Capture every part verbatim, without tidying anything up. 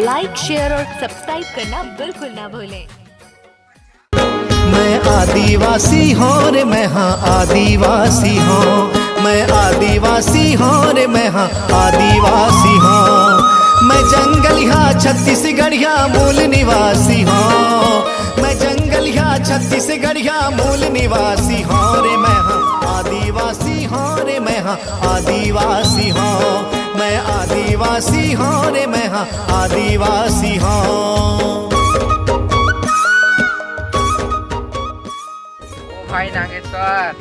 लाइक, share और subscribe करना बिल्कुल ना भूलें। मैं आदिवासी हूँ रे, मैं हाँ आदिवासी हूँ। मैं आदिवासी हूँ रे, मैं हाँ आदिवासी हूँ। मैं जंगलिया छत्तीसगढ़िया मूल निवासी हूँ। मैं जंगलिया छत्तीसगढ़िया मूल निवासी हूँ रे, मैं हाँ आदिवासी हूँ रे, मैं हाँ आदिवासी हूँ। मैं आदिवासी हूँ रे, मैं हाँ आदिवासी हूँ। ओ भाई नागेश्वर,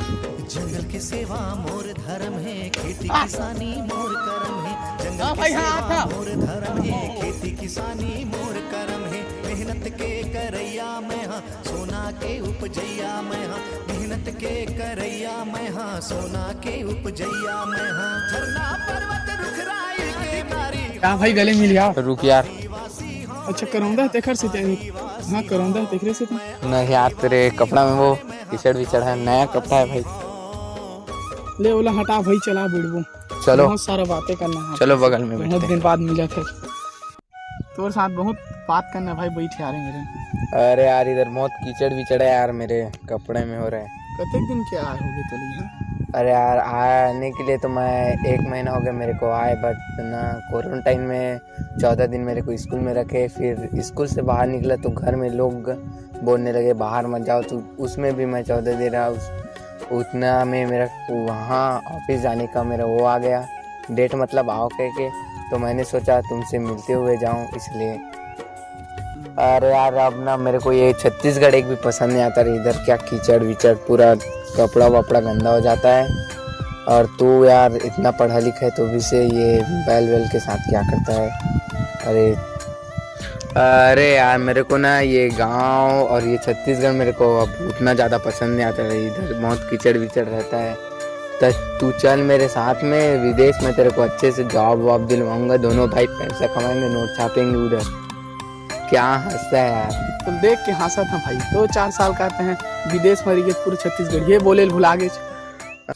जंगल के सेवा मोर धर्म है, खेती किसानी मोर करम है। जंगल हाँ के भाई, हाँ, सेवा आता। मोर धर्म है, खेती किसानी मोर करम है। मेहनत के करैया मैं हाँ, सोना के उपजैया मैं हाँ। मेहनत के करैया मैं हाँ, सोना के उपजैया मैं हाँ। झरना पर्वत रुखराई के मारी क्या भाई, गले मिल जाओ। रुक यार। अच्छा, करौंदा है तेखर से तैं? हाँ, करौंदा है तेखरे से तैं। नहीं यार, तेरे कपड़ा में वो कीचड़ विचड़ है, नया कपड़ा है भाई। ले ओला हटा भाई, चला बुड़बो। चलो। बहुत सारा बातें करना है। चलो, बगल में बैठते बहुत हैं। दिन बाद मिला थे। तोर साथ बहुत बात करना है भाई, बैठ यार मेरे। अरे यार, इधर बहुत कीचड़ विचड़ है यार, मेरे कपड़े में हो रहा है। कतेक दिन के आए होगे तो यहाँ? अरे यार, आने के लिए तो मैं एक महीना हो गया मेरे को आए, बट ना, क्वारंटाइन में चौदह दिन मेरे को स्कूल में रखे, फिर स्कूल से बाहर निकला तो घर में लोग बोलने लगे, "बाहर मत जाओ", तो उसमें भी मैं चौदह दिन रहा। उस उतना में मेरा वहाँ ऑफिस जाने का मेरा वो आ गया डेट, मतलब आओ कह के। तो मैंने सोचा तुमसे मिलते हुए जाऊँ, इसलिए। अरे यार, अब ना मेरे को ये छत्तीसगढ़ एक भी पसंद नहीं आता रे। इधर क्या कीचड़ विचड़, पूरा कपड़ा वपड़ा गंदा हो जाता है। और तू यार इतना पढ़ा लिखा है तो भी से ये बैल वैल के साथ क्या करता है? अरे, अरे यार, मेरे को ना ये गांव और ये छत्तीसगढ़ मेरे को अब उतना ज़्यादा पसंद नहीं आता है। इधर बहुत कीचड़ विचड़ रहता है। तो तू चल मेरे साथ में विदेश में, तेरे को अच्छे से जॉब वॉब दिलवाऊंगा। दोनों भाई पैसा कमाएंगे, नोट छापेंगे उधर। क्या हंसता है यार? तो देख के हंसा था भाई, दो चार साल का आते हैं विदेश में रह के पूरे छत्तीसगढ़िया बोले ल भुला गए।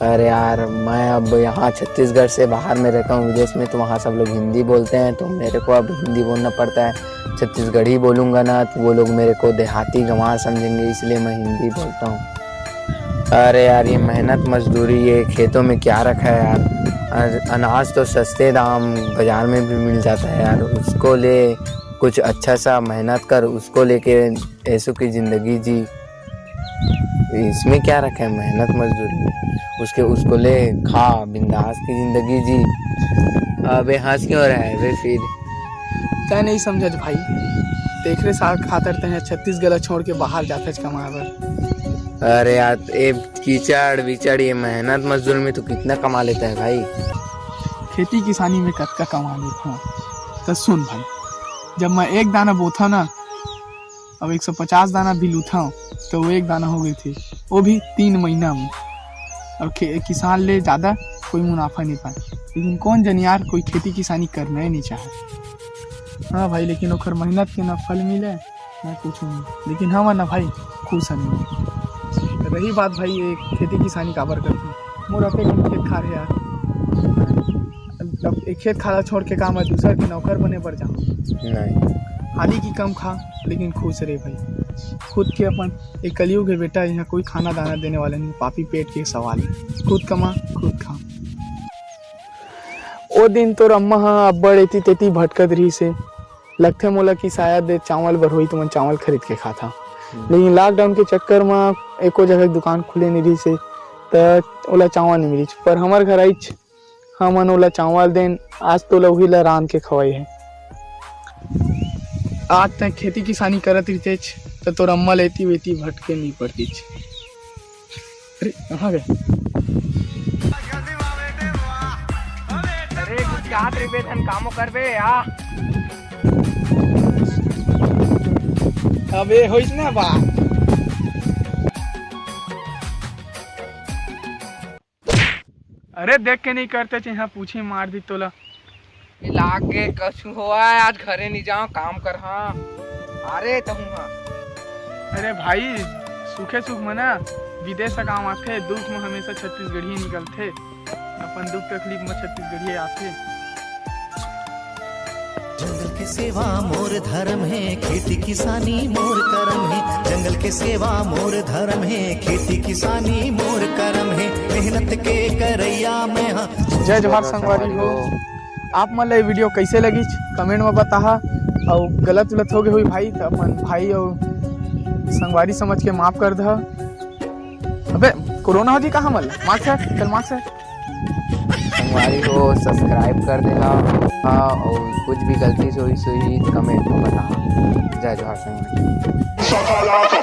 अरे यार, मैं अब यहाँ छत्तीसगढ़ से बाहर में रहता हूँ विदेश में, तो वहाँ सब लोग हिंदी बोलते हैं, तो मेरे को अब हिंदी बोलना पड़ता है। छत्तीसगढ़ी बोलूँगा ना तो वो लोग मेरे को देहाती गंवार समझेंगे, इसलिए मैं हिंदी बोलता हूँ। अरे यार, ये मेहनत मजदूरी, ये खेतों में क्या रखा है यार? अन- अनाज तो सस्ते दाम बाजार में भी मिल जाता है यार, उसको ले, कुछ अच्छा सा मेहनत कर, उसको लेके ऐसो की जिंदगी जी। इसमें क्या रखा है मेहनत मजदूरी में? उसके, उसको ले, खा, बिंदास की जिंदगी जी। अबे हंस क्यों रहा है बे फिर? तय नहीं समझत भाई, तेखरे साल खातर तय छत्तीसगढ़ छोड़ के बाहर जाथच कमाए बर। अरे यार, ये कीचड़ विचड़, ये मेहनत मजदूर में तू कितना कमा लेता है भाई? खेती किसानी में कतका कमा लेथव? त सुन भाई, जब मैं एक दाना बोथव ना, अब एक सौ पचास दाना भी लूथव, तो वो एक दाना हो गई थी, वो भी तीन महीना में। और खे-, किसान ले ज़्यादा कोई मुनाफा नहीं पाए, लेकिन कौन जन यार कोई खेती किसानी करना ही नहीं चाहे। हाँ भाई, लेकिन ओखर मेहनत के ना फल मिले, ना कुछ नहीं, लेकिन हम ना भाई खुश हन। रही बात भाई, ये खेती किसानी काबर करते, मोर अतेक खेत खार है यार, अब एक खेत खाला छोड़ के का मैं दूसर के नौकर बने बर जाऊँ? नहीं। हाली की कम खा, लेकिन खुश रहे भाई। खुद के अपन एक कलयुग है बेटा, यहाँ कोई खाना दाना देने वाला नहीं, पापी पेट के सवाल है। खुद कमा, खुद खा। ओ दिन तोर अम्मा हा अब्बड़ एती तेती भटकत रहिस हे। लगथे मोला कि शायद चावल बर होही, तुमन चावल खरीद के खाता। लेकिन लॉकडाउन के चक्कर म एको जगह दुकान खुले नहीं रहिस हे, त ओला चावल नहीं मिलिस। पर हमर घर आइच, हमन ओला चावल देन, आज तोला उही ला रांध के खवाई हे। आज तैं खेती किसानी करत रहितेच, त तोर अम्मा ल एती वेती भटके नहीं पड़तीच। अरे, कहाँ गए? अरे, कुछ कहात रहिबे, धन कामो करबे या? अबे, होइस ना बा। अरे, देख के नहीं करते, चिन्हा पूछी मार दी तोला। लागे कछु होवय, आज घरे नहीं जाओ, काम कर। हाँ, अरे, तहूँ हाँ। अरे भाई, सुखे सुख म ना विदेश से काम आथे, दुख म हमेशा छत्तीसगढ़ी निकलथे। अपन दुख तकलीफ म छत्तीसगढ़ी आथे। जंगल के सेवा मोर धर्म हे, खेती किसानी मोर करम हे। जंगल के सेवा मोर धर्म हे, खेती किसानी मोर करम हे। मेहनत के करैया मैं हा। जय जोहार संगवारी हो। आप मन ला ये वीडियो कैसे लगिस, कमेंट में बताहा। अउ गलत उलत हो गए हुई भाई, तो अपन भाई अउ संगवारी समझ के माफ कर दहा। अबे, कोरोना हो जी कहाँ मन ला? मास्क है, चल मास्क है। संगवारी हो, सब्सक्राइब कर देहा। हाँ, और कुछ भी गलती से हुई, हुई कमेंट में बताहा। जय जोहार संगवारी।